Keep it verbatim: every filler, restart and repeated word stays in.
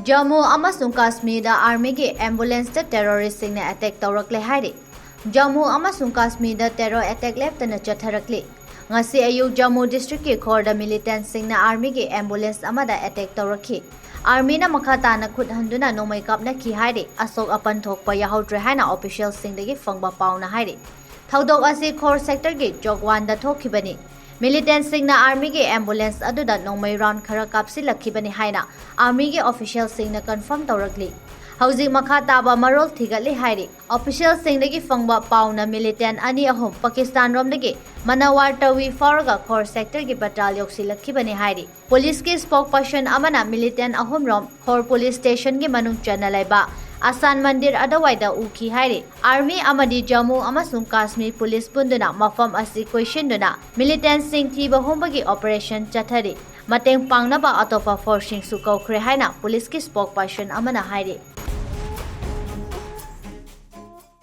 ꯖꯝꯃꯨ ꯑꯃꯁꯨꯡ ꯀꯥꯁꯃꯤꯔꯗ ꯑꯥꯔꯃꯤꯒꯤ ꯑꯦꯝꯕꯨꯂꯦꯟꯁꯇ ꯇꯦꯔꯣꯔꯤꯁ꯭ꯠꯁꯤꯡꯅ ꯑꯦꯇꯦꯛ ꯇꯧꯔꯛꯂꯦ ꯍꯥꯏꯔꯤ꯫ ꯖꯝꯃꯨ ꯑꯃꯁꯨꯡ ꯀꯥꯁꯃꯤꯔꯗ ꯇꯦꯔꯣꯔ ꯑꯦꯇꯦꯛ ꯂꯦꯞꯇꯅ ꯆꯠꯊꯔꯛꯂꯤ꯫ ꯉꯁꯤ ꯑꯌꯨꯛ ꯖꯝꯃꯨ ꯗꯤꯁꯇ꯭ꯔꯤꯛꯀꯤ ꯈꯣꯔꯗ ꯃꯤꯂꯤꯇꯦꯟꯠꯁꯤꯡꯅ ꯑꯥꯔꯃꯤꯒꯤ ꯑꯦꯝꯕꯨꯂꯦꯟꯁ ꯑꯃꯗ ꯑꯦꯇꯦꯛ ꯇꯧꯔꯛꯈꯤ꯫ ꯑꯥꯔꯃꯤꯅ ꯃꯈꯥ ꯇꯥꯅ ꯈꯨꯠ ꯍꯟꯗꯨꯅ ꯅꯣꯡꯃꯩ ꯀꯥꯞꯅꯈꯤ ꯍꯥꯏꯔꯤ꯫ ꯑꯁꯣꯛ ꯑꯄꯟ ꯊꯣꯛꯄ ꯌꯥꯍꯧꯗ꯭ꯔꯦ ꯍꯥꯏꯅ ꯑꯣꯐꯤꯁꯤꯌꯦꯜꯁꯤꯡꯗꯒꯤ ꯐꯪꯕ ꯄꯥꯎꯅ ꯍꯥꯏꯔꯤ꯫ ꯊꯧꯗꯣꯛ ꯑꯁꯤ ꯈꯣꯔ ꯁꯦꯛꯇꯔꯒꯤ ꯆꯣꯛꯋꯥꯟꯗ ꯊꯣꯛꯈꯤꯕꯅꯤ꯫ ꯃꯤꯂꯤꯇꯦꯟꯠꯁꯤꯡꯅ ꯑꯥꯔꯃꯤꯒꯤ ꯑꯦꯝꯕꯨꯂꯦꯟꯁ ꯑꯗꯨꯗ ꯅꯣꯡꯃꯩ ꯔꯥꯎꯟ ꯈꯔ ꯀꯥꯞꯁꯤꯜꯂꯛꯈꯤꯕꯅꯤ ꯍꯥꯏꯅ ꯑꯥꯔꯃꯤꯒꯤ ꯑꯣꯐꯤꯁꯤꯌꯦꯜꯁꯤꯡꯅ ꯀꯟꯐꯥꯔꯝ ꯇꯧꯔꯛꯂꯤ꯫ ꯍꯧꯖꯤꯛ ꯃꯈꯥ ꯇꯥꯕ ꯃꯔꯣꯜ ꯊꯤꯒꯠꯂꯤ ꯍꯥꯏꯔꯤ꯫ ꯑꯣꯐꯤꯁꯤꯌꯦꯜꯁꯤꯡꯗꯒꯤ ꯐꯪꯕ ꯄꯥꯎꯅ ꯃꯤꯂꯤꯇꯦꯟꯠ ꯑꯅꯤ ꯑꯍꯨꯝ ꯄꯥꯀꯤꯁꯇꯥꯟ ꯔꯣꯝꯗꯒꯤ ꯃꯅꯋꯥꯔ ꯇꯋꯤ ꯐꯥꯎꯔꯒ ꯈꯣꯔ ꯁꯦꯛꯇꯔꯒꯤ ꯕꯇꯥꯜ ꯌꯧꯁꯤꯜꯂꯛꯈꯤꯕꯅꯤ ꯍꯥꯏꯔꯤ꯫ ꯄꯨꯂꯤꯁꯀꯤ ꯁ꯭ꯄꯣꯛꯄꯔꯁꯟ ꯑꯃꯅ ꯃꯤꯂꯤꯇꯦꯟꯠ ꯑꯍꯨꯝꯔꯣꯝ ꯈꯣꯔ ꯄꯨꯂꯤꯁ ꯁ꯭ꯇꯦꯁꯟꯒꯤ ꯃꯅꯨꯡ ꯆꯟꯅ ꯂꯩꯕ ꯑꯁꯥꯟ ꯃꯟꯗꯤꯔ ꯑꯗꯨꯋꯥꯏꯗ ꯎꯈꯤ ꯍꯥꯏꯔꯤ꯫ ꯑꯥꯔꯃꯤ ꯑꯃꯗꯤ ꯖꯝꯃꯨ ꯑꯃꯁꯨꯡ ꯀꯥꯁꯃꯤꯔ ꯄꯨꯂꯤꯁ ꯄꯨꯟꯗꯨꯅ ꯃꯐꯝ ꯑꯁꯤ ꯀꯣꯏꯁꯤꯟꯗꯨꯅ ꯃꯤꯂꯤꯇꯦꯟꯠꯁꯤꯡ ꯊꯤꯕ ꯍꯨꯝꯕꯒꯤ ꯑꯣꯄꯔꯦꯁꯟ ꯆꯠꯊꯔꯤ꯫ ꯃꯇꯦꯡ ꯄꯥꯡꯅꯕ ꯑꯇꯣꯞꯄ ꯐꯣꯔꯁꯁꯤꯡꯁꯨ ꯀꯧꯈ꯭ꯔꯦ ꯍꯥꯏꯅ ꯄꯨꯂꯤꯁꯀꯤ ꯁ꯭ꯄꯣꯛꯄꯔꯁꯟ ꯑꯃꯅ ꯍꯥꯏꯔꯤ꯫